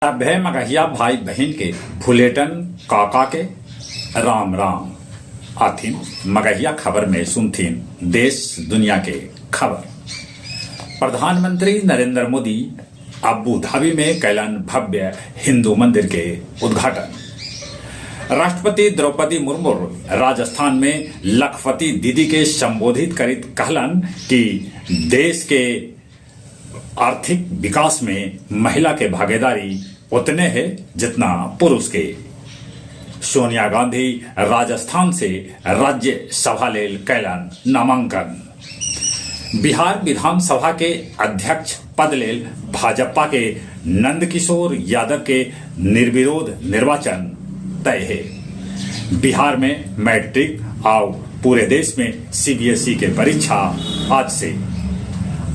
सभे मगहिया भाई बहिन के भुलेटन काका के राम राम। आथिन मगहिया खबर में सुनथिन देश दुनिया के खबर। प्रधानमंत्री नरेंद्र मोदी अबू धाबी में कैलन भव्य हिंदू मंदिर के उद्घाटन। राष्ट्रपति द्रौपदी मुर्मू राजस्थान में लखपति दीदी के संबोधित करित कहलन कि देश के आर्थिक विकास में महिला के भागीदारी उतने है जितना पुरुष के। सोनिया गांधी राजस्थान से राज्य सभा लेल कैलन नामांकन। बिहार विधानसभा के अध्यक्ष पद लेल भाजपा के नंदकिशोर यादव के निर्विरोध निर्वाचन तय है। बिहार में मैट्रिक आउ पूरे देश में सीबीएसई के परीक्षा आज से।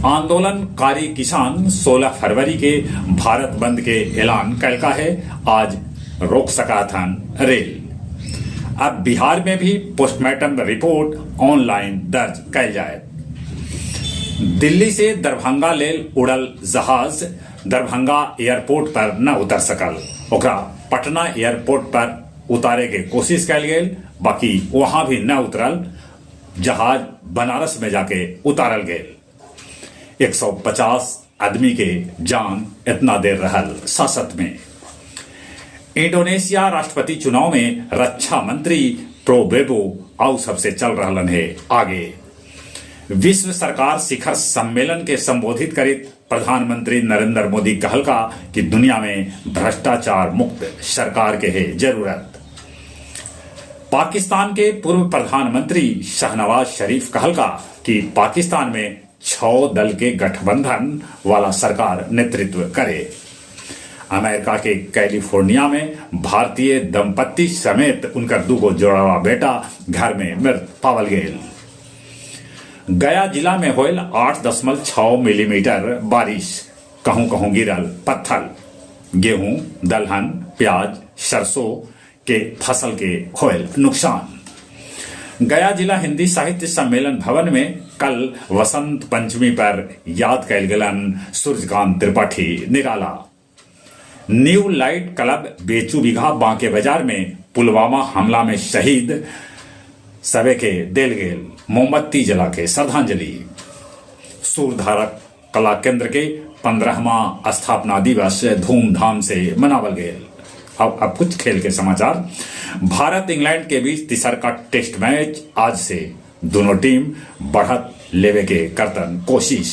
आंदोलनकारी किसान 16 फरवरी के भारत बंद के ऐलान कैलका है, आज रोक सकाथन रेल। अब बिहार में भी पोस्टमार्टम रिपोर्ट ऑनलाइन दर्ज कैल जाए। दिल्ली से दरभंगा लेल उड़ल जहाज दरभंगा एयरपोर्ट पर न उतर सकल। ओकरा पटना एयरपोर्ट पर उतारे के कोशिश कैल गेल, बाकी वहां भी न उतरल। जहाज बनारस में जाके उतारल गेल। 150 आदमी के जान इतना देर रहल सासत में। इंडोनेशिया राष्ट्रपति चुनाव में रक्षा मंत्री प्रोबेबो आउ सबसे चल रहलन है आगे। विश्व सरकार शिखर सम्मेलन के संबोधित करित प्रधानमंत्री नरेंद्र मोदी कहलका कि दुनिया में भ्रष्टाचार मुक्त सरकार के है जरूरत। पाकिस्तान के पूर्व प्रधानमंत्री शाहनवाज शरीफ कहलका कि पाकिस्तान में 6 दल के गठबंधन वाला सरकार नेतृत्व करे। अमेरिका के कैलिफोर्निया में भारतीय दंपत्ति समेत उनकर दूगो जोड़वा बेटा घर में मृत पावल गेल। गया जिला में होयल 8.6 मिलीमीटर बारिश, कहूं कहूं गिरल पत्थर। गेहूं, दलहन, प्याज, सरसों के फसल के होयल नुकसान। गया जिला हिंदी साहित्य सम्मेलन भवन में कल वसंत पंचमी पर याद कैल गेलन सूर्यकांत त्रिपाठी निराला। न्यू लाइट क्लब बेचू बिघा बांके बाजार में पुलवामा हमला में शहीद सबे के देल गेल मोमबत्ती जला के श्रद्धांजलि। सूरधारा कला केंद्र के 15वां स्थापना दिवस धूमधाम से मनावल गेल। अब कुछ खेल के समाचार। भारत इंग्लैंड के बीच तीसरका टेस्ट मैच आज से, दोनों टीम बढ़त लेवे के करतन कोशिश।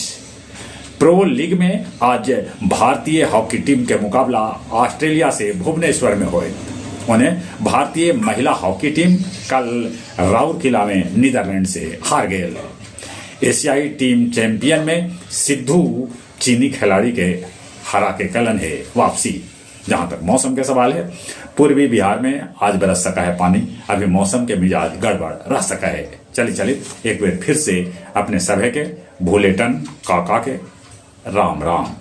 प्रो लीग में आज भारतीय हॉकी टीम के मुकाबला ऑस्ट्रेलिया से भुवनेश्वर में होए। उन्हें भारतीय महिला हॉकी टीम कल राउरकिला में नीदरलैंड से हार गए। एशियाई टीम चैंपियन में सिद्धू चीनी खिलाड़ी के हरा के कलन है वापसी। जहां तक मौसम के सवाल है, पूर्वी बिहार में आज बरस सका है पानी। अभी मौसम के मिजाज गड़बड़ रह सका है। चली चली एक बार फिर से अपने सभे के भूलेटन काका के राम राम।